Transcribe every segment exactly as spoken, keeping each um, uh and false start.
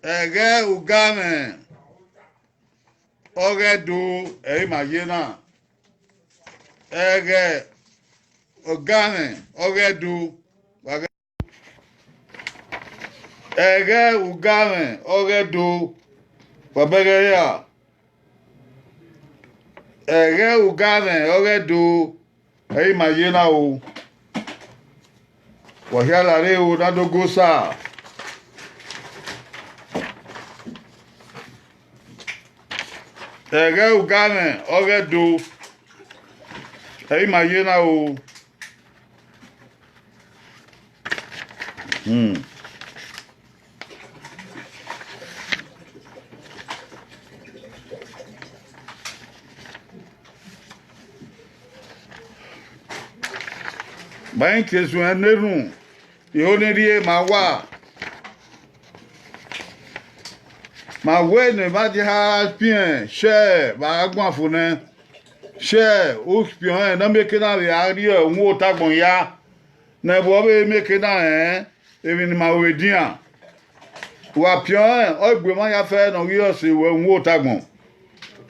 Ẹghẹ ugamwẹ ọghẹ do, ẹ i ma ye na. Ẹghẹ ugamwẹ ọghẹ do, wa ghẹ. Ẹghẹ ugamwẹ ọghẹ do, wa bẹghe ra. Ẹghẹ ugamwẹ ọghẹ do, ẹ i ma ye na o. Wa hia la rre o, na do go sa. Ẹghẹ ugamwẹ ọghẹ do, ẹ i ma ye na o. Hmm. Ba ẹn ke suẹn ne erhunmwu, iho ni rhie ma wa. Ma wẹ ne emwa dia ha piẹn, share vbe a guan fo nẹ. Share, u piọn ẹn, ne ọ mieke na vbe a rhie uhunmwu otagbọn ya. Ne ẹvbo ọ vbe mieke na rẹn emwi ne ima ru vbe edian. Wa piọn ẹn, ọ gbe emwa hia fẹ ne ọ ghi re ọse ruẹ uhunmwu otagbọn.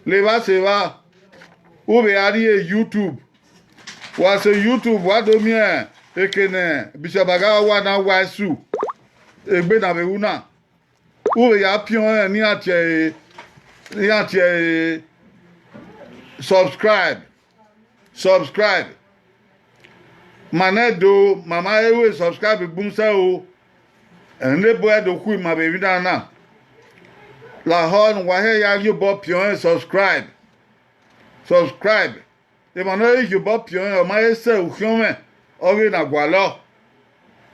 Levba sẹ evba, u vbe a rhie YouTube. Wa sẹ YouTube, wa do miẹn eke ne Bishop Agawa na wa ẹsu egbe na vbe ru na. U vbe ya piọn ẹn ne iran tie ẹre, ne iran tie ẹre subscribe, subscribe. Ma nẹ do, ma ma he ru subscribe gbun sẹ o. Ẹn, ne ebo ẹdẹ okhu ima vbe emwi na na. Lahọ ne uwa hẹ ya rhie obọ piọn ẹn subscribe, subscribe. Emwa ne ọ re iyobọ piọn ẹn, ọ ma he sẹ ukhiọnmwẹ ọghe na gualọ.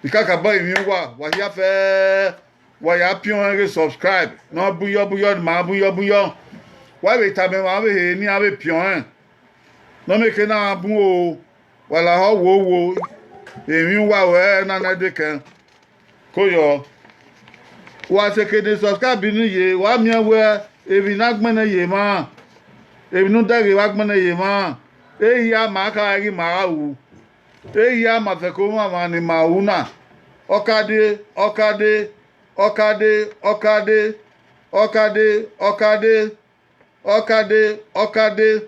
I kakabọ emwi uwa, wa hia fẹ, wa ya piọn ẹn ghe subscribe, ne ọ bun yọ bun yọ, ne ima bun yọ bun yọ. Wa vbe tama emwa vbe he ne iran vbe piọn ẹn. Ne ọ mieke na bun o, wa lahọ wo wo, emwi uwa ruẹ na nẹ dekẹn. Koyọ, wa sẹ eke ne subscribe ni ye, wa miẹn wẹ emwi ne a gbẹnnẹ ye emwa, emwi ne uda ghe vbe a gbẹnnẹ ye emwa, ehia ma kha ghi ma gha ru, ehia ma fẹko mwamwa ne ima ru na, ọkade, ọkade, ọkade, ọkade, ọkade, ọkade. Ọkade, ọkade,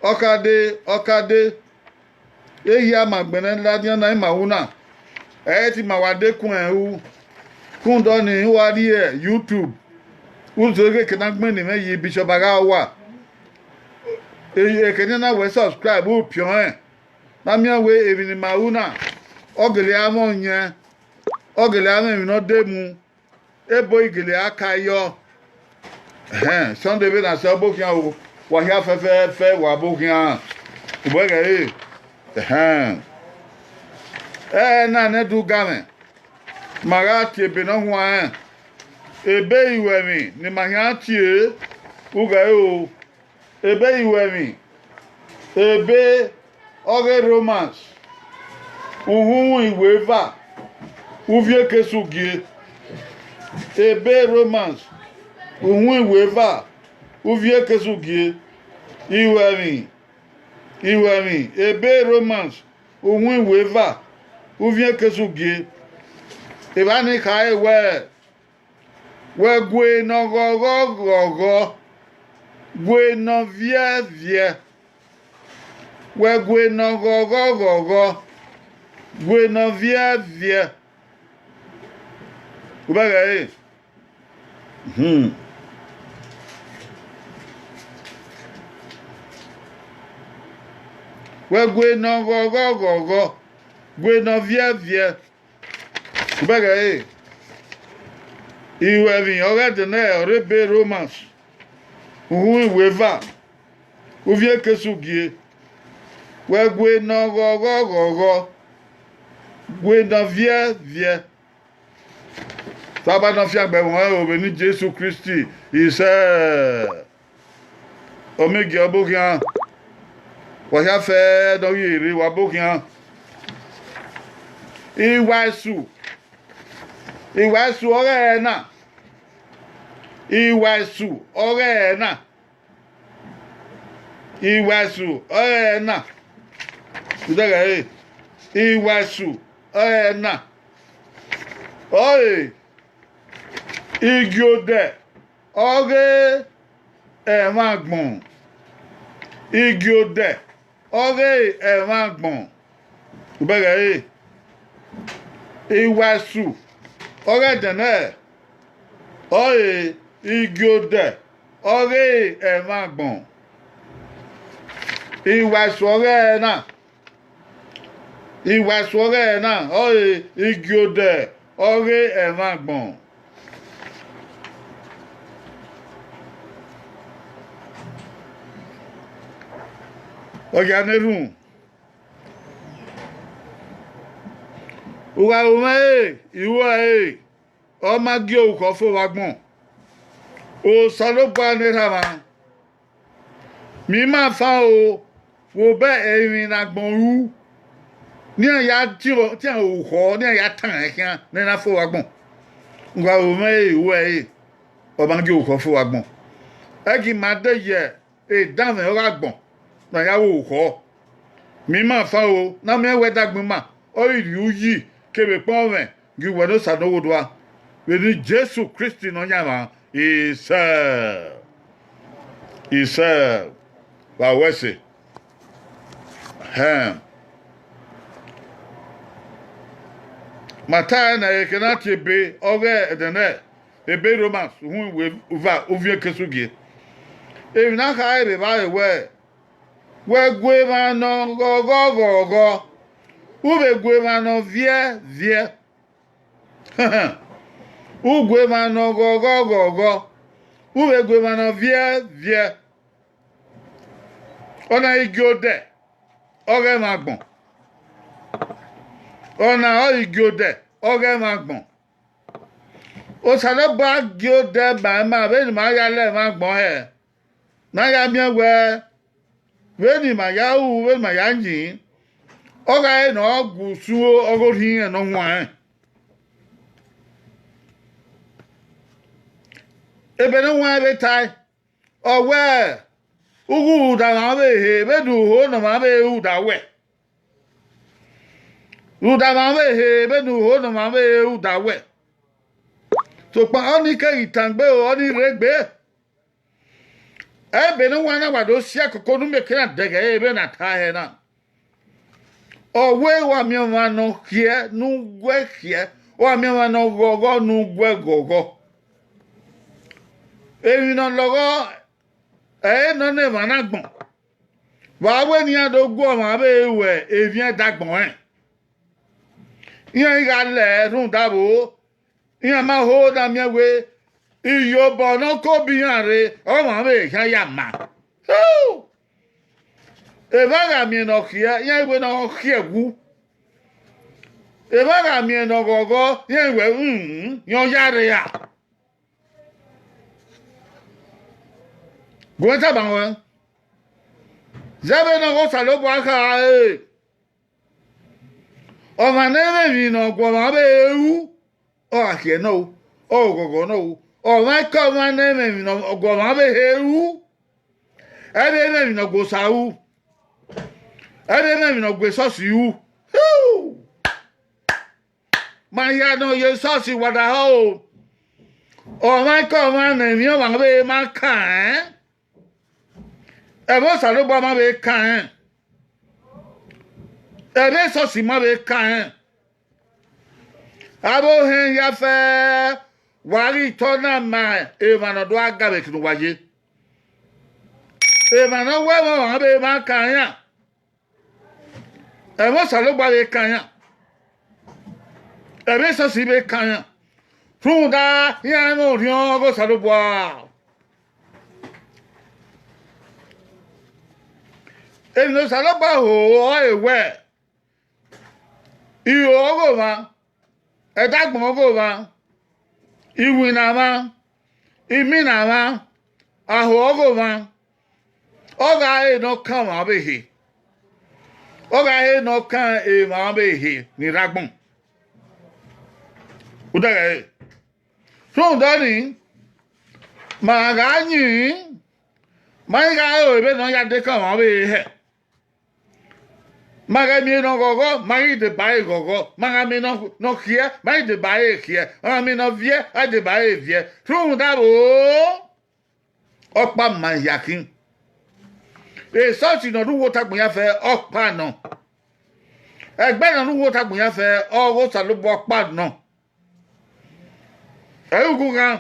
ọkade, ọkade. Ehia ma gbẹnnẹ ladian na ima ru na, ẹ i te ima wa de kun ẹn ru. Rhunmwuda ọnii, u wa rhie YouTube, u zẹ ghe eke ne a gbẹnnẹ mwẹ yi Bishop Agawa. Eke ne a na wẹ subscribe, u piọn ẹn, ne a miẹn wẹ emwi ne ima ru na, ọ gele a mwẹ ọyẹn, ọ gele a mwẹ emwi ne ọ de mu. Ebo i gele a ka yọ. Ẹhẹn, Sunday vbe na sẹ ọbo khian o, wa hia fẹfẹfẹ, wa bo khian. Ubẹghẹ re. Ẹhẹn. Ẹ na nẹ du ga mwẹ, ma gha tie ebe ne ọ huanrẹn. Ebe iruẹmwi ne ima khian tie, ughẹ re o. Ebe iruẹmwi, ebe ọghe Romans, uhunmwu iweva, uvbieke esu gie. Ebe Romans, uhunmwu iweva, uvbieke esu gie. Iruẹmwi, iruẹmwi, ebe Romans, uhunmwu iweva, uvbieke esu gie. Evba ni khare wẹẹ, wẹ gue ne ọ ghọghọ ghọghọ, gue ne ọ viẹ viẹ. Wẹ gue ne ọ ghọghọ ghọghọ, gue ne ọ viẹ viẹ. Ubẹghẹ re. Hmm. Wẹ gue ne ọ ghọghọ ghọghọ, gue ne ọ viẹ viẹ. Ubẹghẹ re, iruẹmwi ọghe ẹdẹ nẹ ọre ebe Romans, uhunmwu iweva, uvbieke esu gie. Wẹ gue ne ọ ghọghọ ghọghọ, gue ne ọ viẹ viẹ. Saba ne ọ fiangbe ẹmwẹ ọnrẹn ro vbene Jesu Kristi isẹ. Ọ miẹn gie ọbo khian, wa hia fẹ ne ọ ghi rre, wa bo khian. Iwa esu, iwa esu ọghe ẹre na, iwa esu ọghe ẹre na, iwa esu ọghe ẹre na. Udẹghẹ re, iwa esu ọghe ẹre na. Ọre Igiodẹ ọghe ẹmwẹ agbọn. Igiodẹ ọghe ẹmwẹ agbọn. Ubẹghe ẹre, iwaesu ọghe ẹdẹnẹrẹ ọre igiodẹ ọghe ẹmwẹ agbọn. Iwaesu ọghe ẹre na, iwaesu ọghe ẹre na ọre igiodẹ ọghe ẹmwẹ agbọn. Ọ ya ne erhunmwu, u gha ru mwẹ ẹre, I ru ẹre, ọ ma gie orukhọ fo vbe agbọn. Osanobua ne Erha mwa, miẹn ima fan o, vbe obọ emwi ne agbọn ru, ne iran ya tie tian orukhọ, ne iran ya tan ẹn khian ne ẹ na fo vbe agbọn. U gha ru mwẹ ẹre, I ru ẹre, ọ ma gie orukhọ fo vbe agbọn. Ẹi gie ima de ye edanmwẹ ọghe agbọn ne a ya ru orukhọ. Miẹn ima fan o, ne a miẹn wẹ dagbọn ima, ọ ghi rhie uyi kevbe ekpọnmwẹ gie uwẹ ne Osanobua odua. Vbe eni Jesu Kristi Nọyaẹnmwa, isẹ, isẹ, vbe a wẹ ẹse. Hẹn. Ma tae ne ẹghẹ ne a tie ebe ọghe ẹdẹnẹrẹ, ebe Romans uhunmwu uva uviẹn ke sẹ ugie. Emwi ne a kha re vbe evbare wẹẹ, wẹ gu emwa ne ọ ghọghọ ghọghọ, u vbe gu emwa ne ọ viẹ viẹ. U gu emwa ne ọ ghọghọ ghọghọ, u vbe gu emwa ne ọ viẹ viẹ. Ọna igiodẹ ọghe ẹmwẹ agbọn. Ọna ọre igiodẹ ọghe ẹmwẹ agbọn. Osanobua gie odẹ ma ima vbene ima ya la ẹmwẹ agbọn hẹ, ne a ya miẹn wẹẹ, vbene ima ya ru, vbene ima ya yin, ọ gha re ne ọ gu usun ọghe orhiọn ne ọ huanrẹn. Ebe ne ọ huanrẹn vbe tae, ọ wẹẹ, u ghi rhunmwuda mwa ọvbehe vbene uho ne ọmwa vbe rhunmwuda wẹ. Rhunmwuda mwa ọvbehe vbene uho ne ọmwa vbe rhunmwuda wẹ. Sokpan ọnii keghi tangbe ro, ọnii rre egbe. Ebe ne uwa na wa do si ẹkoko ne u mieke na dẹghe ẹre vbene a ta hẹ na. Ọ wẹ wa miẹn ọmwa ne ọ khiẹ ne uwẹ khiẹ, wa miẹn ọmwa ne ọ ghọghọ ne uwẹ ghọghọ. Emwi ne ọ lọghọ ẹre nọ ne emwa na agbọn. Vbe a wẹ ne iran do gu ọmwa vbe ru emwi ẹdẹ agbọn rẹn, iran ghi gha lẹ rhunmwuda vbo, iran ma ho na miẹn wẹẹ, iyobọ ne ọ ke obọ iran rre, ọmwa vbe khian ya ma. Evba gha miẹn ne ọ khiẹ, iran wẹ ne ọ khiẹ wu. Evba gha miẹn ne ọ ghọghọ, iran wẹ, hmm, iran ya rre ra. Gu mwẹ tama ruẹ, zẹ vbene ọghe Osanobua kha ẹre, ọmwa ne ẹ i mwẹ emwi ne ọ gu ọmwa vbe ru, ọ gha khiẹ nọ o, ọ ghọghọ nọ o. Ọmwaikọmwa ne ẹ i mwẹ emwi ne ọ gu ọmwa vbe he ru, ẹ i vbe mwẹ emwi ne ọ gu Osa ru, ẹ i vbe mwẹ emwi ne ọ gu esọsi ru. Ma hia ne ọ ye esọsi wadaha o. Ọmwaikọmwa ne emwi ọmwa vbe ma kan rẹn, ẹmwẹ Osanobua ma vbe kan rẹn, ẹmwẹ esọsi ma vbe kan rẹn. Avbe ohẹn hia fẹ, wa ghi tọ na ma emwa ne ọ do gha ga vbe eke ne uwa ye. Emwa ne ọ wẹ ẹmwẹ ọmwa vbe ma kan iran, ẹmwẹ Osanobua vbe kan iran, ẹmwẹ esọsi vbe kan iran, rhunmwuda iran i mwẹ orhiọn ọghe Osanobua. Emwi ne Osanobua ho ọre wẹ, iro ọghe ọmwa, ẹdẹ agbọn ọghe ọmwa, iwinna mwa, imina mwa, aho ọghe ọmwa, ọ gha re ne ọ kan ọmwa ọvbehe, ọ gha re ne ọ kan emwa ọvbehe ni rre agbọn. Udaghẹ ẹre, rhunmwuda ọnii, ma gha yin, ma i gha ro vbene ọ ya de kan ọmwa ọvbehe hẹ. Ma ghẹ miẹn ne ọ ghọghọ, ma ghi deba ẹre ghọghọ. Ma gha miẹn ne ọ, ne ọ khiẹ, ma ghi deba ẹre khiẹ. Ma gha miẹn ne ọ viẹ, a deba ẹre viẹ. Rhunmwuda vbo, ọkpa ma hia khin. Esọsi ne ọ rre uwu otagbọn ya fẹ, ọkpa nọ. Ẹgbẹe ne ọ rre uwu otagbọn ya fẹ, ọghe Osanobua ọkpa nọ. Ẹ i ru ughughan.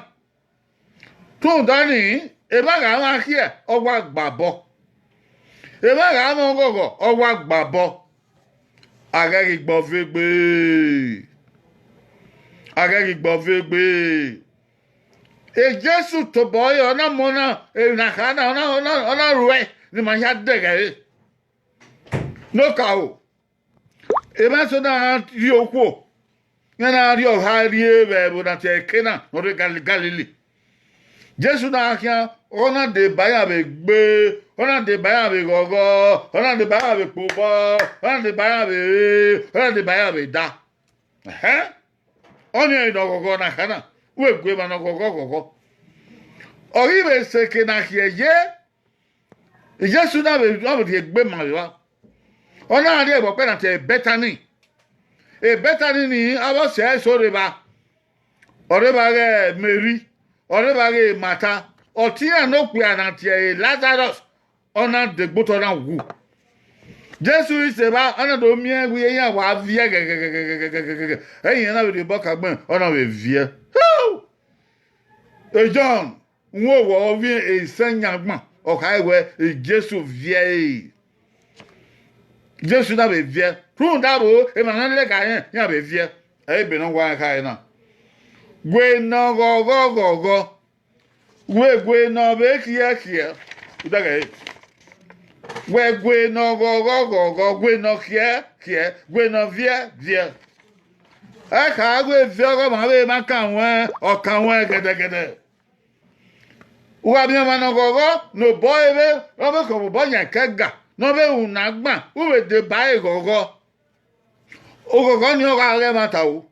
Rhunmwuda ọnii, emwa gha mwẹ akhiẹ, ọ wa gba obọ. Emwa gha mwẹ ọghọghọ, ọ wa gba obọ. A ghẹ ghi gbe ọvegbe. A ghẹ ghi gbe ọvegbe. Jesu tobọ ẹre, ọ na mu ọna, emwi ne a kha na, ọ na, ọ na, ọ na ruẹ ne ima hia dẹghẹ ẹre. Ne okaro, emwa eso na rrie okhuo, iran na rrie ọha rrie vbe ẹvbo na tie Kena ne ọ rre Gal-, Galili. Jesu na khian, ọ na deba iran vbe egbe, ọ na deba iran vbe ghọghọ, ọ na deba iran vbe kpe obọ, ọ na deba iran vbe re, ọ na deba iran vbe da. Ẹhẹn. Ọnii ọre ne ọghọghọ na kha na, wẹ gu emwa ne ọghọghọ ghọghọ. Ọ ghi vbe sẹ eke na khiẹ ye, Jesu na vbe, ọ vbe rhie egbe ma vbe evba. Ọ na rrie ẹvbo ọkpẹn na tie Bẹtani. Bẹtani nii, avbe ọse ẹre eso rre evba. Ọ rre evba ghe Meri, ọ rre evba ghe Mata, ọtẹn iran ne okpia na tie Lazarọs, ọ na degbe otọ na wu. Jesu ghi sẹ evba, ọ na do miẹn wẹ iran wa viẹ ghẹghẹghẹghẹghẹghẹ. Ẹi rẹn na vbe rhie obọ ka gbẹn, ọ na vbe viẹ. Jọn, wẹ owọ ovbi isẹ yan gban, ọ khare wẹ Jesu viẹ ẹre. Jesu na vbe viẹ, rhunmwuda vbo, emwa ne ọ lẹga rẹn, iran vbe viẹ. Ẹ i re ebe ne ọ wa rẹn khare na. Gu ne ọghọghọ ghọghọ, wẹ gu ne ọ vbe khiẹ khiẹ. Udaghẹ re. Wẹ gu ne ọghọghọ ghọghọ, gu ne ọ khiẹ khiẹ, gu ne ọ viẹ viẹ. Ẹ kha wẹ viẹ ọghọmwa vbe emwa kan ruẹn, ọ kan ruẹn gẹdẹgẹdẹ. U gha miẹn ọmwa ne ọghọghọ ne obọ ẹre vbe, ọ vbe khọvbe obọ yan ẹkẹ ga, ne ọ vbe ru ne a gban, u vbe deba ẹre ghọghọ. Oghọghọ nii ọ gha ghẹ ẹmwata o,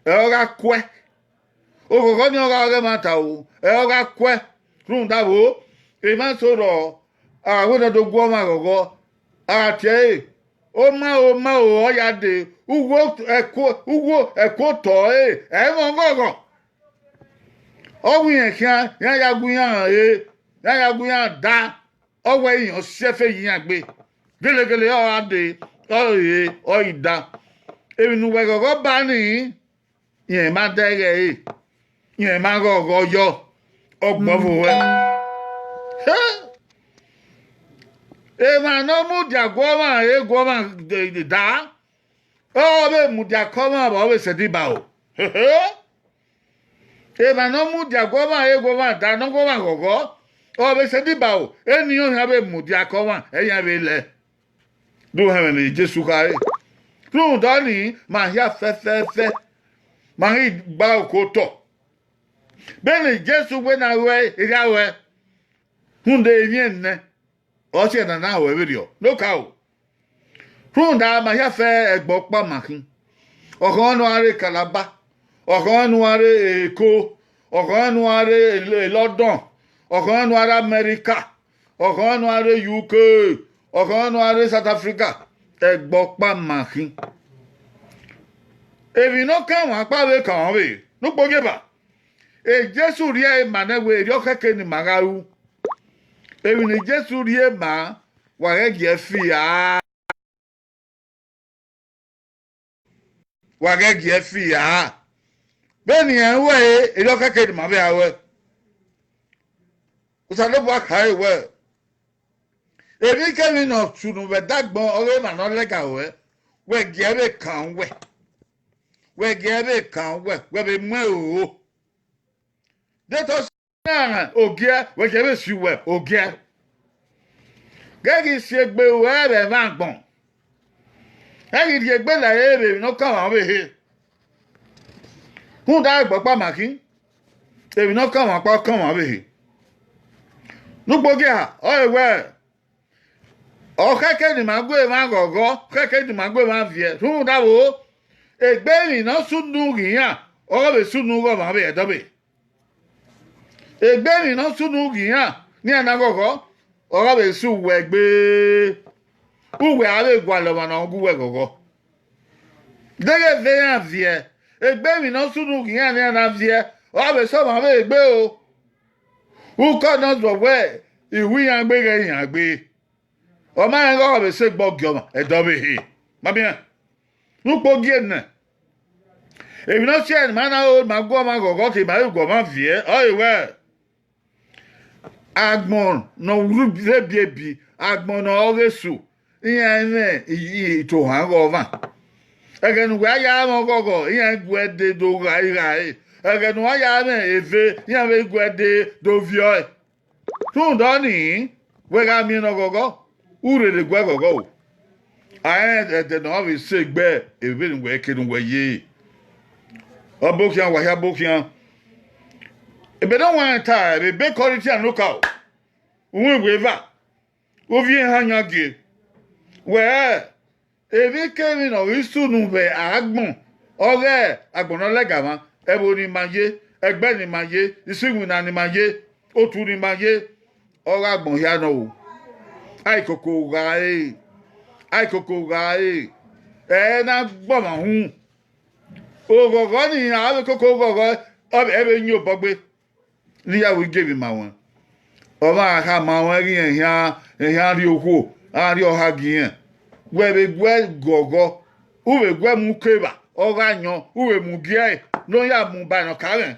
ẹ ọ gha kuẹ. Oghọghọ nii ọ gha ghẹ ẹmwata o, ẹ ọ gha kuẹ. Rhunmwuda vbo, emwa eso rrọọ, a wẹ ne ọ do gu ọmwa ghọghọ, a gha tie ẹre, ọ ma o, ọ ma o, ọ ya dee, uwu ẹko, uwu ẹko otọ ẹre, ẹ i mwẹ ọghọghọ. Ọ wẹ irẹn khian, iran ya gu iran re, iran ya gu iran da, ọ wẹ irẹn ọ si ẹfe ye iran gbe. Gelegele ọ gha dee, ọ re, ọ i da. Emwi ne uwẹ ghọghọ ba nii, rẹn ma dẹghẹ ẹre, rẹn ma ghọghọ yọ, ọ gbọvo ruẹ. Emwa ne ọ mudia gu ọmwa re gu ọmwa da, ọ vbe mudia ke ọmwa vbe ọ vbe sẹ Ẹdẹ Ibaro. Emwa ne ọ mudia gu ọmwa re gu ọmwa da ne ọ gu ọmwa ghọghọ, ọ vbe sẹ Ẹdẹ Ibaro, eni ohian vbe mudia ke ọmwa, ẹ i yan vbe lẹ. Do họn ẹmwẹ ne Jesu khare. Rhunmwuda ọnii, ma hia fẹfẹfẹ, ma ghi gba oko otọ. Vbene Jesu wẹ ne a ruẹ erha ruẹ, rhunmwuda emwi nẹ, ọ si ẹre ne a na ruẹ vberriọ, ne okaro. Rhunmwuda ma hia fẹ ẹgbẹ ọkpa ma khin. Ọ khọn ne uwa rre Calabar, ọ khọn ne uwa rre Eko, ọ khọn ne uwa rre London, ọ khọn ne uwa rre America, ọ khọn ne uwa rre U K, ọ khọn ne uwa rre South Africa, ẹgbẹ ọkpa ma khin. Emwi ne ọ kan wan ọkpa vbe kan vbe ne ukpogieva. Jesu rhie ma nẹ wẹ erriọ khẹke ne ima gha ru. Emwi ne Jesu rhie ma, wa ghẹ gie fi a. Wa ghẹ gie fi a. Vbene irẹn ru ẹre, erriọ khẹke ne ima vbe a ruẹ. Osanobua khare wẹ, emwikemwi ne ọ sunu vbe ẹdagbọn ọghe emwa ne ọ lẹga ruẹ, wẹ gie ẹre kan uwẹ. Wẹ gie ẹre kan uwẹ, wẹ vbe mu ẹro. De te ọ si na ogiẹ, wẹ gie ẹre si uwẹ ogiẹ. Ghẹ ghi si egbe ruẹ vbe ẹmwẹ agbọn. Ẹ ghi rhie egbe la ẹre vbe emwi ne ọ kan ọmwa ọvbehe. Rhunmwuda ẹgbẹ ọkpa ma khin, emwi ne ọ kan ọmwa ọkpa ọ kan ọmwa ọvbehe. Ne ukpogieva, ọ re wẹ, ọ khẹke ne ima gu emwa ghọghọ, ọ khẹke ne ima gu emwa viẹ, rhunmwuda vbo, egbe emwi ne ọ sunu ghe iran, ọghe ọ vbe sunu ghe ọmwa vbe ẹdẹ ọvbehe. Egbe emwi ne ọ sunu ghe iran ne iran na ghọghọ, ọghe ọ vbe sẹ uwẹ egbe. Uwẹ a vbe gualọ ọmwa ne ọ gu uwẹ ghọghọ. Deghẹ eve iran viẹ, egbe emwi ne ọ sunu ghe iran ne iran na viẹ, ọ vbe sẹ ọmwa vbe egbe o. Ukọ ne ọ zọ wẹ, iwu iran gbe ghẹ iran gbe. Ọ ma rẹn ghe ọ vbe sẹ egbe ọgiọmwa, ẹdẹ ọvbehe. Ma miẹn, ne ukpo gie nẹ. Emwi ne ọ si ẹre ne ima na ro, ma gu ọmwa ghọghọ, ke ima vbe gu ọmwa viẹ, ọ re wẹ, agbọn ne ọ rre ebiebi, agbọn ne ọ ghe esu, iran i mwẹ itohan ghe ọmwa. Ẹghẹ ne uwẹ a ya mwẹ ọghọghọ, iran i gu ẹe dee do gha ighare. Ẹghẹ ne uwa ya mwẹ eve, iran vbe gu ẹe dee do viọ ẹe. Rhunmwuda ọnii, wẹ gha miẹn ne ọghọghọ, u rherhe gu ẹghọghọ o. A rẹn ẹdẹ ne ọ vbe sẹ egbe, vbene uwẹ ke ne uwẹ ye. Ọbokhian, wa hia ọbokhian. Ebe ne ọ wanrẹn ta vbe ebe Kọrintian ne okaro, uhunmwu iweva, uvbi ehan yan gie, wẹ, emwikemwi ne ọ ghi sunu vbe agbọn, ọghe agbọn ne ọ lẹga mwa, ẹvbo ne ima ye, ẹgbẹe ne ima ye, isiwinna ne ima ye, otu ne ima ye, ọghe agbọn hia nọ o. Aikoko gha re, aikoko gha re, ẹ na gbe ọmwa uhunmwu. Oghọghọ nii, a vbe koko oghọghọ, ẹ vbe yin obọ gbe. Ne iyawu i gie emwi ma ruẹn. Ọmwa khama ruẹn ghi rẹn ehian, ehian rrie okhuo, a rrie ọha gie irẹn. Wẹ vbe gu ẹe ghọghọ, u vbe gu ẹe mu uko evba, ọ gha yọn, u vbe mu gie ẹe, ne ọ ya mu ba ne ọ ka mwẹ.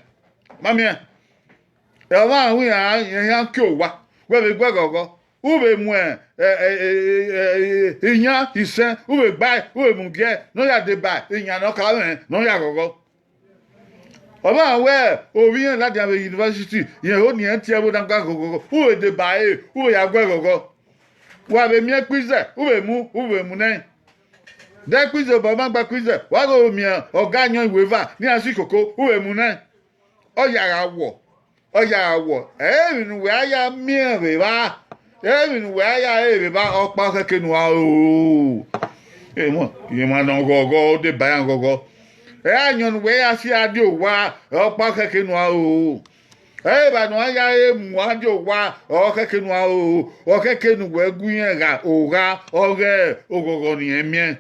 Ma miẹn, ọmwa ru iran, iran ke owa, wẹ vbe gu ẹe ghọghọ, u vbe mu ẹ, ẹ, ẹ, ẹ, ẹ, ẹ, iyan isẹn, u vbe gba ẹe, u vbe mu gie ẹe, ne ọ ya deba iyan ne ọ ka mwẹ, ne ọ ya ghọghọ. Ọ ma wẹ ovbi irẹn ladian vbe university, rẹn ho ne irẹn tie ẹvbo na gba ghọghọ, u vbe deba ẹre, u vbe ya gu ẹe ghọghọ. Wa vbe miẹn ẹkpo izẹ, u vbe mu, u vbe mu nẹ. De ẹkpo izẹ, obọ ma gba ẹkpo izẹ, wa ghe miẹn ọga ayọn iweva ne iran si koko, u vbe mu nẹ. Ọ ya gha wọ, ọ ya gha wọ, ẹ i re emwi ne uwẹ a ya miẹn vbe evba, ẹ i re emwi ne uwẹ a ya re vbe evba, ọkpa khẹke ne uwa ro. Emọ, emwa ne ọ ghọghọ, ọ deba iran ghọghọ. Ẹ i re ayọn ne uwẹ ya si a die owa, ọkpa khẹke ne uwa ro. Ẹ i re evba ne uwa ya re mu a die owa, ọ khẹke ne uwa ro. Ọ khẹke ne uwẹ gu irẹn gha ogha, ọghe oghọghọ ne irẹn miẹn.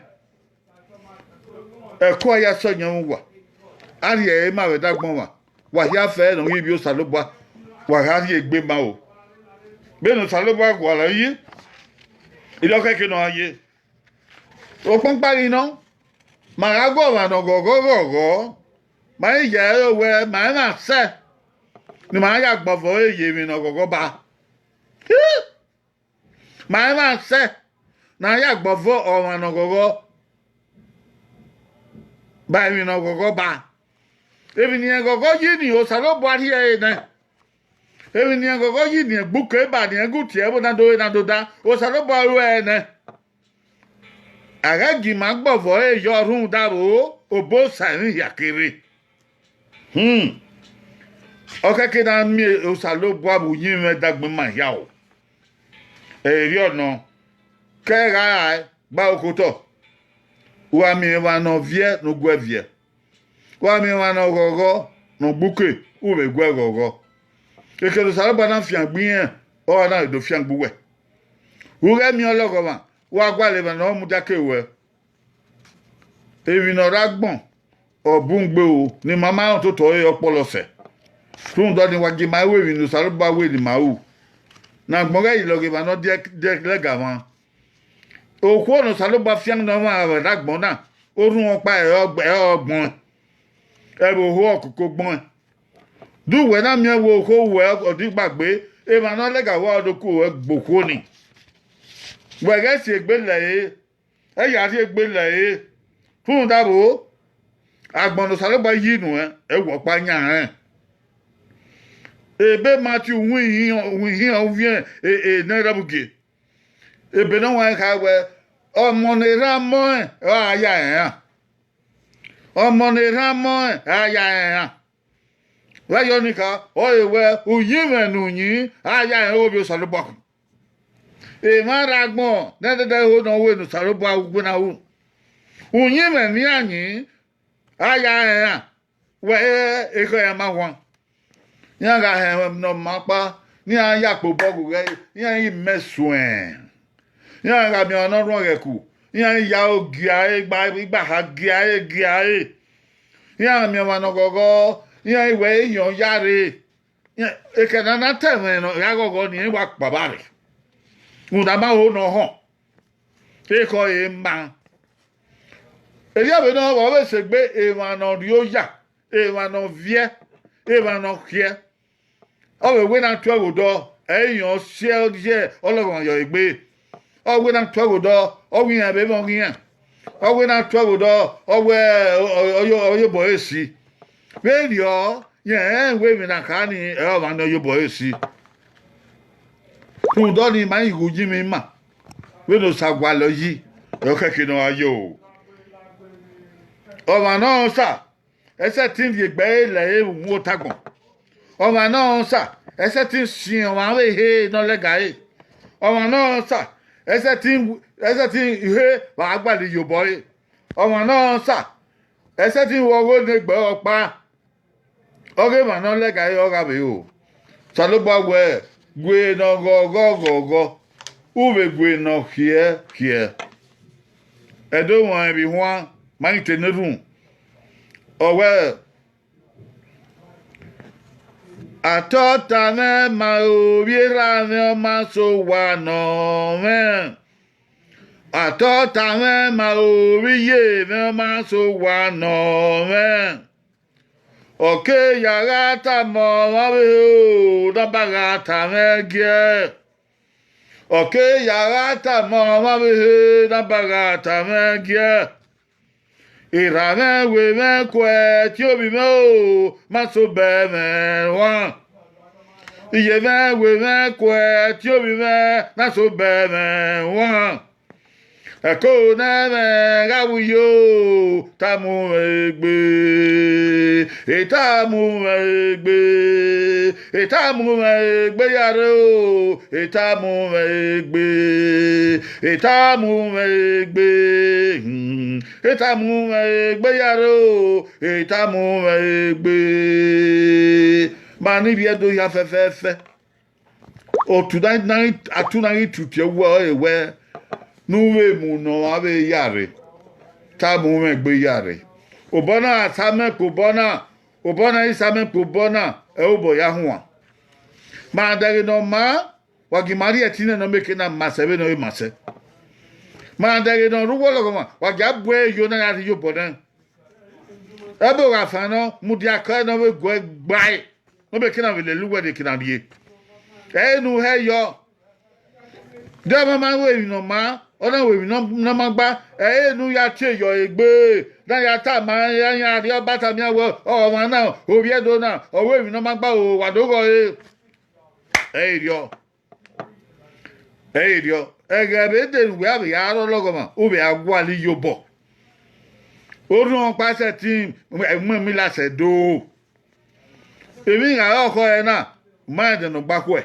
Ẹko a ya sẹ ọyẹnmwẹ uwa, a rhie ẹre ma vbe ẹdẹ agbọn mwa, wa hia fẹ ne ọ ghi vbe Osanobua, wa gha rhie egbe ma o. Vbene Osanobua gualọ yi, erriọ khẹke ne ọ gha ye. Ọkpọnkpa ghi nọ, ma gha gu ọmwa ne ọ ghọghọ ghọghọ, ma i ya ẹre wẹ ma i mwẹ asẹ ne ima ya gbọvọ ẹre ye emwi ne ọ ghọghọ ba. Ma i mwẹ asẹ ne a ya gbọvọ ọmwa ne ọ ghọghọ ba emwi ne ọ ghọghọ ba. Emwi ne irẹn ghọghọ yi ni, Osanobua rhie ẹre nẹ. Emwi ne irẹn ghọghọ yi ni, egbuke eba ne irẹn gu tie ẹvbo na do re na do da, Osanobua ru ẹre nẹ. A ghẹ gie ima gbọvọ ẹre yọ rhunmwuda vbe obosa emwi hia kere. Hmm. Ọ khẹke na miẹn Osanobua vbe uyinmwẹ dagbe ma hia o. Erriọ nọ, ke ẹ gha rae gba okotọ, wa miẹn emwa ne ọ viẹ ne u gu ẹe viẹ. Wa miẹn emwa ne ọ ghọghọ ne ọ gbuke, u vbe gu ẹe ghọghọ. Eke ne Osanobua na fiangbe irẹn, ọ na do fiangbe uwẹ. U ghẹ miẹn ọlọghọmwa, wa gualọ emwa ne ọ mudia ke ruẹ. Emwi ne ọ rre agbọn, ọ bun gbe o, ne ima ma rẹn ototọ ẹre ọkpọlọ sẹ. Rhunmwuda ọnii, wa gie ima ru emwi ne Osanobua wẹ ne ima ru. Ne agbọn ghẹ ye lọghe emwa ne ọ diẹ lẹga mwa. Okhuo ne Osanobua fiangbe ne ọ mwẹ vbe ẹdẹ agbọn na, orhunmwu ọkpa ẹre ọ gbẹn, ẹvbo oho ọkoko gbẹn. De uwẹ na miẹn wẹ okhuo ruẹ ọ di gbagbe, emwa ne ọ lẹga ruẹ ọ do ku ruẹ gbe okhuo ni. Wẹ ghẹ si egbe lẹre, ẹ ya rhie egbe lẹre. Rhunmwuda vbo, agbọn ne Osanobua yi nuẹn, ẹ wẹ ọkpa yan rẹn. Ebe Matiu, uwu ihiọn, uwu ihiọn, uviẹn, e, e, ne ẹrẹvbugie. Ebe ne ọ wanrẹn kha wẹ, ọmọ ne erha mọẹn, ọ ra ya rẹn ra. Ọmọ ne erha mọẹn, a ya rẹn ra. Vbe ayọn ni kha, ọ re wẹ, uyinmwẹ ne uyin, a ya rẹn, ovbi Osanobua khu. Emwa rre agbọn ne ẹdẹdẹ ho ne ọ ru ne Osanobua wẹ na ru. Uyinmwẹ ne iran yin, a ya rẹn ra. Wẹ, ekhọe iran ma huan. Iran gha họn ẹmwẹ ne ọ ma ọkpa, ne iran ya kpe obọ ghe ughẹ, iran i mẹ suẹn. Iran gha miẹn ọmwa ne ọ rhuọn ẹghẹ ku, iran ya aro gia ẹre, igba, igba ha gia ẹre, gia ẹre. Iran miẹn ọmwa ne ọ ghọghọ, iran wẹ ihiọn ya rre. Iran, ekẹ ne a na ta ẹmwẹ ne ọ gha ghọghọ nii, iran wa kpabare. Rhunmwuda ma ho ne ọ họn. Ekhọe ma. Erriọ vbe nọ, ọ vbe sẹ egbe emwa ne ọ rri oya, emwa ne ọ viẹ, emwa ne ọ khiẹ. Ọ vbe wẹ ne a tuẹ ghe odọ, ẹ i yan ọ siẹ, ọ ye ọlọghọmwa yọ egbe. Ọ wẹ ne a tuẹ ghe odọ, ọ wẹ iran vbe emwa ọghe iran. Ọ wẹ ne a tuẹ ghe odọ, ọ wẹ ọ, ọ, ọ, ọ ye obọ ẹre si. Vberriọ, rẹn rẹn wẹ emwi ne a kha nii, ẹ ọmwa ne ọ ye obọ ẹre si. Rhunmwuda ọnii, ma i ghi ghu yi mwẹ ima, vbene Osa gualọ yi, ọ khẹke ne ọ gha yo. Ọmwa ne ọ sa, ẹ sẹtin rhie egbe ẹre lẹ ẹre vbe uhunmwu otagbọn. Ọmwa ne ọ sa, ẹ sẹtin siẹn ọmwa vbe ehe ne ọ lẹga ẹre. Ọmwa ne ọ sa, ẹ sẹtin, ẹ sẹtin he vbe a gualọ iyobọ ẹre. Ọmwa ne ọ sa, ẹ sẹtin vbe ọghe ne egbe ọkpa. Ọghe emwa ne ọ lẹga ẹre ọ gha vbe ro. Osanobua wẹẹ, gue ne ọ ghọghọ ghọghọ, u vbe gue ne ọ khiẹ khiẹ. Ẹdẹ ọmwa vbe ihuan, ma i te ne erhunmwu. Ọ wẹẹ, atọta mwẹ ma ovbi erha mwẹ, ọ ma sẹ owa nọ mwẹ. Atọta mwẹ ma ovbi iye mwẹ, ọ ma sẹ owa nọ mwẹ. Ọ ke ya gha tama ọmwa ọvbehe o, ne a ba gha ta mwẹ giẹ. Ọ ke ya gha tama ọmwa ọvbehe, ne a ba gha ta mwẹ giẹ. Erha mwẹ, wẹ mwẹ kuẹ, tie ovbi mwẹ o, ma sẹ obọ ẹmwẹ wan. Iye mwẹ, wẹ mwẹ kuẹ, tie ovbi mwẹ, na sẹ obọ ẹmwẹ wan. Ẹko ne ẹmwẹ gha wu yo, tama mwẹ egbe, e tama mwẹ egbe, e tama mwẹ egbe ya rre o, e tama mwẹ egbe, e tama mwẹ egbe, hmm, e tama mwẹ egbe ya rre o, e tama mwẹ egbe. Ma ne ivbi Ẹdo hia fẹfẹfẹ. Otu na, na, atu na ghi tutu wẹ ọre wẹ, ne u vbe mu ne ọmwa vbe ya rre, tama mwẹ egbe ya rre. Obọ na sa mẹ kpo obọ na, obọ na i sa mẹ kpo obọ na, ẹ obọ ya huan. Ma dẹghe ne ọ maa, wa gie ima rhie ẹtin nẹ ne ọ mieke na ma sẹ vbene ọ ma sẹ. Ma dẹghe ne ọ rre uwu ọlọghọmwa, wa gie a bu ẹre yo na ya rhie iyobọ nẹ. Ẹbe gha fan nọ, mudia kẹ ne ọ vbe guẹ gbae, ne ọ mieke na vbe lele uwẹ ne ke na rrie. Ẹ i re ne u hẹ yọ. De ọmwa ma ru emwi ne ọ maa, ọ na ru emwi ne ọ ma gba, ẹ i re ne u ya tie yọ egbe, ne a ya tama iran, iran rhie ọba tama iran wẹ, ọmwa na, ovbi Ẹdo na, ọ ru emwi ne ọ ma gba o, wa do ghọe. Ẹ i re erriọ. Ẹ i re erriọ. Ẹghẹ vbe dee ne uwẹ a vbe ya rre ọlọghọmwa, u vbe a gualọ iyobọ. Orhiọn ọkpa sẹtin, ẹmwẹ mi la sẹ do. Emwi gha re ọkhọ ẹre na, u ma rẹn ẹdẹ ne ọ gba khuẹ.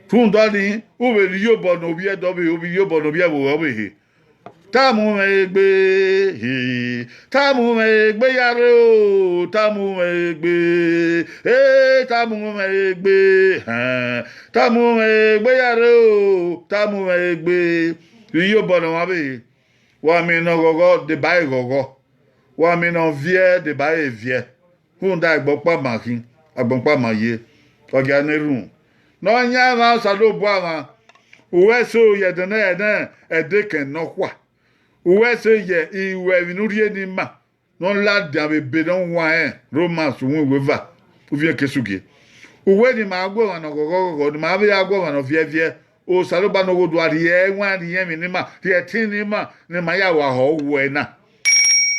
Rhunmwuda ọnii, u vbe rhie iyobọ ne ovbi Ẹdo, ovbi iyobọ ne ovbi ẹvbo ọvbehe. Tama mwẹ egbe, he, tama mwẹ egbe ya rre o, tama mwẹ egbe, e, tama mwẹ egbe, hẹn, tama mwẹ egbe ya rre o, tama mwẹ egbe. Iyobọ ne ọmwa vbe, wa miẹn ne ọ ghọghọ, deba ẹre ghọghọ. Wa miẹn ne ọ viẹ, deba ẹre viẹ. Rhunmwuda agbọn ọkpa ma khin, agbọn ọkpa ma ye, ọ gia ne erhunmwu. Nọyaẹnmwa Osanobua mwa, uwẹ eso ye ẹdẹ nẹ, ẹdẹ, ẹdẹ ekẹn nọkhua. Uwẹ eso ye iruẹmwi ne u rhie ne ima, ne ọ ladian vbe ebe ne ọ wan rẹn, Romans uhunmwu iweva, uviẹn ke sugie. Uwẹ ne ima gu ọmwa ne ọ ghọghọ ghọghọ, ne ima vbe ya gu ọmwa ne ọ viẹ viẹ, Osanobua ne Ọghodua rhie ẹwaẹn, rhie emwi ne ima, rhie ẹtin ne ima, ne ima ya wa họ wẹ na.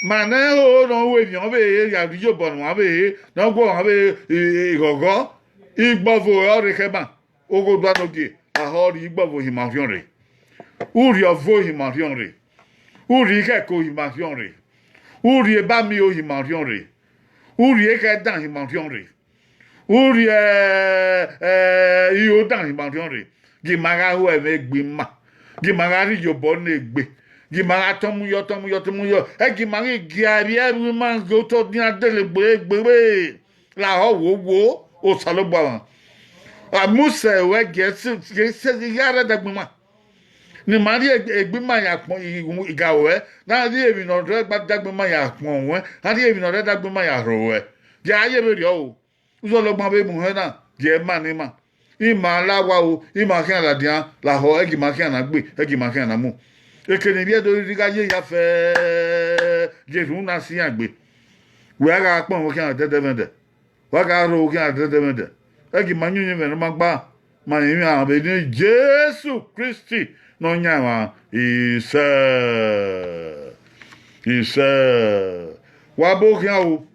Ma nẹ ẹho ne ọ ru emwi ọvbehe ya rhie iyobọ ne ọmwa vbehe, ne ọ gu ọmwa vbe ghọghọ, igbọvo ọre ọ rre khẹ ma. Ọghodua ne ogie, a họ rhie igbọvo hin ima orhiọn rre. U rhie ọvo hin ima orhiọn rre. U rhie ikhẹko hin ima orhiọn rre. U rhie ebamiẹn hin ima orhiọn rre. U rhie ekhẹdan hin ima orhiọn rre. U rhie, eh, ihodan hin ima orhiọn rre. Gie ima gha ho ẹmwẹ egbe ima. Gie ima gha rhie iyobọ ne egbe. Gie ima gha tọnmuyọ, tọnmuyọ, tọnmuyọ. Ẹ gie ima ghi gia vbiẹ vbe ima ghe otọ dian dele gbe egbe vbe. Lahọ wo wo, Osanobua mwa. A mu sẹ ruẹ gie sẹ, gie sẹ, gie a rre ẹdẹgbọn ima. Ne ima rhie egbe ima ya kpọn igawẹ, na rhie emwi ne ọ rre dagbe ima ya kpọn ruẹ, na rhie emwi ne ọ rre dagbe ima ya rhọ ruẹ. Gie a ye vberriọ o. Uzọla ọgban vbe mu hẹ na, gie ma ne ima. Ima la owa o, ima khian ladian lahọ, ẹgie ima khian na gbe, ẹgie ima khian na mu. Eke ne ivbi Ẹdo rhirhi gha ye hia fẹẹ, ye erhunmwu na si iran egbe. Wẹ a gha kpọnmwẹ khian dẹdẹmwẹdẹ. Wa gha rho khian dẹdẹmwẹdẹ. Ẹgie ima yin uyinmwẹ ne ọ ma gba, ma yin mwẹ vbe eni Jesu Kristi ne ọ yan emwa. Isẹ, isẹ. Wa bo khian o.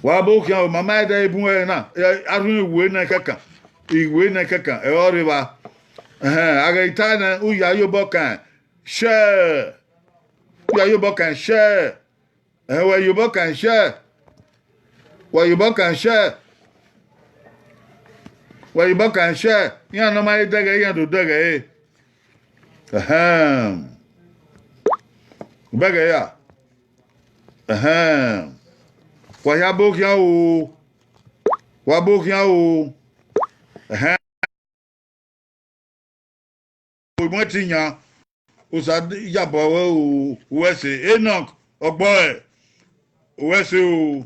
Wa bo khian o, ma ma ẹdẹ bun ẹre na, a rhun iwe nẹ kẹkan, iwe nẹ kẹkan, ẹ ọ rre evba. Ẹhẹn, a ghẹ ta nẹ, u ya ye obọ kan share, u ya ye obọ kan share. Ẹhẹn, wẹ ye obọ kan share, wẹ ye obọ kan share, wẹ ye obọ kan share, iran ne ọ ma he dẹghẹ, iran do dẹghẹ ẹre. Ẹhẹn, bẹghe ya. Ẹhẹn, wa hia bo khian o, wa bo khian o. Ẹhẹn, omuẹn te yan, Osa yabọ ruẹ o, uwẹ ẹse. Enoch Ọgbọe, uwẹ ẹse o,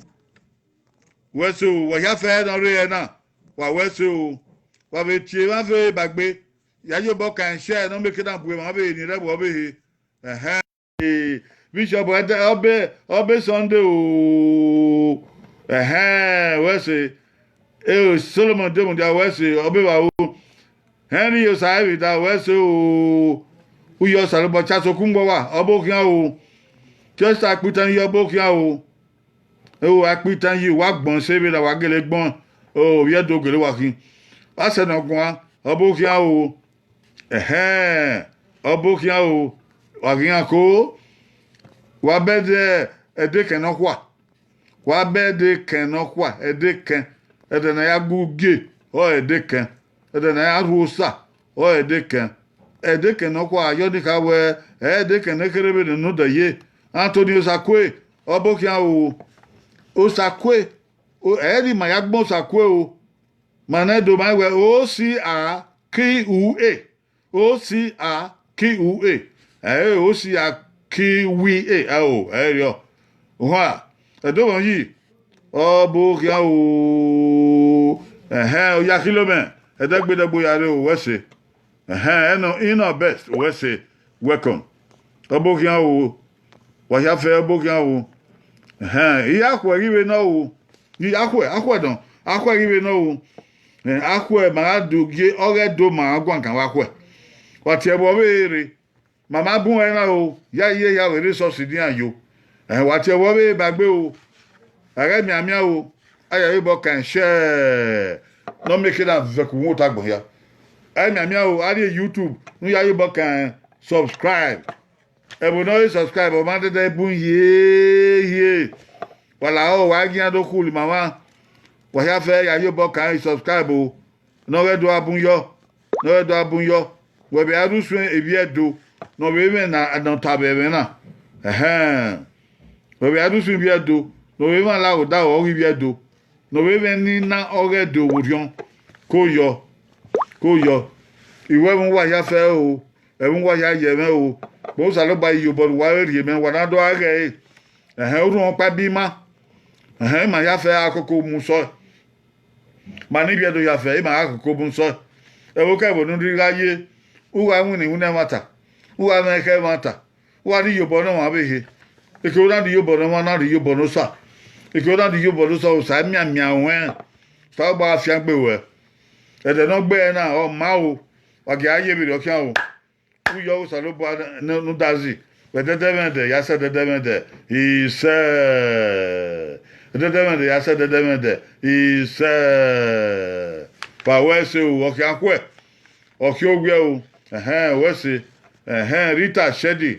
uwẹ ẹse o, wa hia fẹ ne ọ rre ẹre na, wa wẹ ẹse o. Wa vbe tie emwa vbe ba egbe, ya ye obọ kan share ne ọ mieke na bu emwa vbe ni rre ẹvbo ọvbehe. Ẹhẹn. Bishop, ẹdẹ, ọbe, ọbe Sunday o. Ẹhẹn, wẹ ẹse. E Solomon de mudia, wẹ ẹse, ọbe vbe aro. Henry Osaẹvbida, wẹ ẹse o. Uyi Osanobua, Charles Okungbọwa, ọbe okhian o. Chester Akpitan yi, ọbe okhian o. O, Akpitan yi, wa gbọn ẹse vbene wa gele gbọn. O, ovbi Ẹdo gele wa khin. Wa sẹ ne ọ guan, ọbe okhian o. Ẹhẹn, ọbe okhian o, wa ghi iran ko. Wa bẹdẹ ẹdekẹn nọkhua. Wa bẹdẹ ẹdekẹn nọkhua, ẹdekẹn. Ẹdẹ ne a ya gbe ugie, ọ ẹdekẹn. Ẹdẹ ne a ya rhu osa, ọ ẹdekẹn. Ẹdekẹn nọkhua, a yọ ni kha wẹ, ẹdekẹn ne kherhe vbene nodẹ ye. Anthony Osakue, ọbe okhian o. Osakue, o, ẹ i re ima ya gbọn Osakue o. Ma nẹ do ma wẹ O C A Q U A. O C A Q U A. Ẹ, O C A Q U A, ẹ o, ẹ i re ọ. Ohan, ẹdẹ vbọ yi, ọbe okhian o. Ẹhẹn, Oyakhilomẹ, ẹdẹgbedẹgbo ya rre o, wẹ ẹse. Ẹhẹn, ẹnọ, inọ best, wẹ ẹse, welcome. Ọbe okhian o, wa hia fẹ ọbe okhian o. Ẹhẹn, I ya khuẹ ghi vbe nọ o. I ya khuẹ, a khuẹ dọn, a khuẹ ghi vbe nọ o. Ẹn, a khuẹ ma gha do gie ọghẹ do ma guan kan wa khuẹ. Wa tie ẹvbo ọvbehe rre. Ma ma bun ẹre na o, ya iye hia vbe rre esọsi ne iran yo. Ẹn, wa tie ẹvbo ọvbehe ba egbe o. A ghẹ mianmian o, a ya ye obọ kan share ne ọ mieke na vẹ ku uhunmwu ota agbọn hia. A mianmian o, a rrie YouTube ne u ya ye obọ kan subscribe. Ẹvbo ne ọ re subscribe, ọ ma dẹdẹ bun hie hie. Wa lahọ, wa gian do khulu ima mwa. Wa hia fẹ ya ye obọ kan subscribe o. Ne ọ ghẹ do a bun yọ, ne ọ ghẹ do a bun yọ. Wẹ vbe a rre usun ivbi Ẹdo, ne ọ vbe mwẹ na, ne ọ ta vbe ẹmwẹ na. Ẹhẹn. Wẹ vbe a rre usun ivbi Ẹdo, ne ọ vbe mwẹ alaghodaro ọghe ivbi Ẹdo, ne ọ vbe mwẹ ne I na ọghe Ẹdo vbe orhiọn. Ko yọ, ko yọ. I wẹ ẹmwẹ uwa hia fẹ o, ẹmwẹ uwa hia ye mwẹ o. Kpẹẹ Osanobua, iyobọ ne uwa vbe rhie mẹ, wa na do a ghẹ ẹre. Ẹhẹn, orhunmwu ọkpa bi ima. Ẹhẹn, ima hia fẹ a koko mu sọe. Ma ne ivbi Ẹdo hia fẹ, ima gha koko mu sọe. Ẹvbo kẹ ẹvbo ne u rhirhi gha ye, u gha winna iwinna ẹmwata, u gha mwẹ ekhọe ẹmwata, u gha rhie iyobọ ne ọmwa vbe ehe. Eke u na rhie iyobọ ne ọmwa, na rhie iyobọ ne Osa. Eke u na rhie iyobọ ne Osa, Osa mianmian ruẹn. Osanobua gha fiangbe ruẹ. Ẹdẹ ne ọ gbe ẹre na, ọ ma o, wa gie a ye vberriọ khian o. U yọ Osanobua ne, ne, ne u da zẹ, vbe ẹdẹdẹmwẹdẹ ya sẹ ẹdẹdẹmwẹdẹ, isẹ. Ẹdẹdẹmwẹdẹ ya sẹ ẹdẹdẹmwẹdẹ, isẹ. Wa wẹ ẹse o, ọ khian khuẹ, ọ khian owiẹ o. Ẹhẹn, wẹ ẹse. Ẹhẹn, Rita Shedi,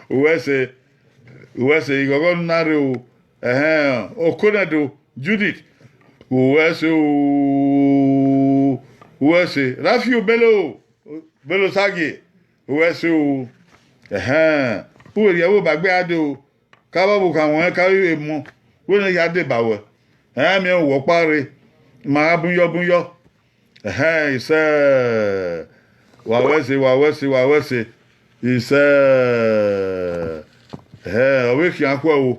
wẹ ẹse, wẹ ẹse, ighọghọ ne u na rre o. Ẹhẹn, Okonẹdo Judith, wẹ ẹse o, wẹ ẹse. Rafiu Bello, Bello Sagie, wẹ ẹse o. Ẹhẹn, u vbe rhie ẹvbo ba egbe a dee o. Ka vbe ọvbokhan ruẹn, ka vbe emọ, wẹ ne ya deba ruẹ. Ẹ miẹn uwẹ ọkpa rre, ma gha bun yọ, bun yọ. Ẹhẹn, isẹ. Wa ru ẹse, wa ru ẹse, wa ru ẹse. Isẹ, ẹhẹ, ọ vbe khian khuẹ o.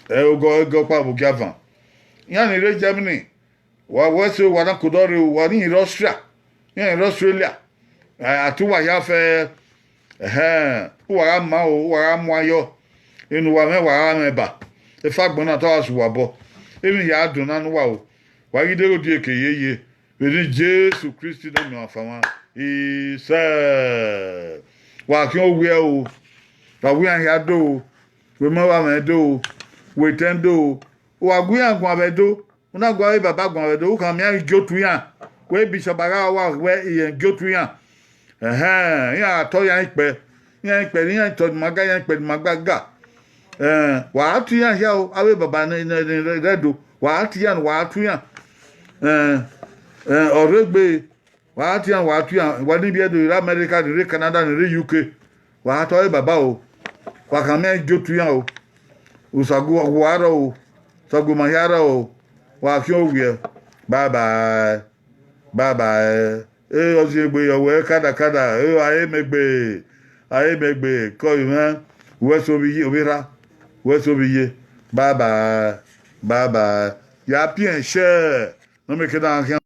Ẹ, ogọ, ogọ ọkpa vbe ogiavan. Iran ni rre Germany, wa ru ẹse, wa na kodọ rre, wa ni rre Austria, iran ni rre Australia. A, a te uwa hia fẹ, ẹhẹn, uwa gha ma o, uwa gha mu ayọ, enu uwa mwẹ, wa gha mwẹ ba. Efa agbọn na te ọ gha sẹ uwa obọ. Emwi hia dona ne uwa o. Wa ghi deghẹ odieke yeye, vbe eni Jesu Kristi ne Ọmiọnmwafan mwa. Isẹ, wa khian owiẹ o, wa gu iran hia do o, wẹ mẹ wa mwẹ do o, wẹ etẹn do o, wa gu iran guan vbe Ẹdo, u na gu avbe baba guan vbe Ẹdo, u khama iran gie otu iran, wẹ Bishop Agha wa wẹ irẹn gie otu iran. Ẹhẹn, iran gha tọ iran ikpẹ, iran ikpẹ, iran tọ ni ma ga, iran ikpẹ ni ma ga ga. Ẹn, wa gha tu iran hia o, avbe baba ne, ne, ne rre Ẹdo, wa gha tu iran, wa gha tu iran. Ẹn, ẹn, ọ rre egbe, wa gha tu iran, wa gha tu iran, wa ni biẹ do rre America, ni rre Canada, ni rre U K, wa gha tọ avbe baba o, wa khama iran gie otu iran o. Usagu wa rrọọ o, usagu ma hia rrọọ o, wa khian owiẹ. Bye bye. Bye bye. E, ọ zin egbe yọ wẹ kada kada, e, a i mẹ egbe, a i mẹ egbe, kọ mwẹ, wẹ so vbe iye, ovbi erha, wẹ so vbe iye. Bye bye. Bye bye. Ya piẹn shẹ, ne ọ mieke na khian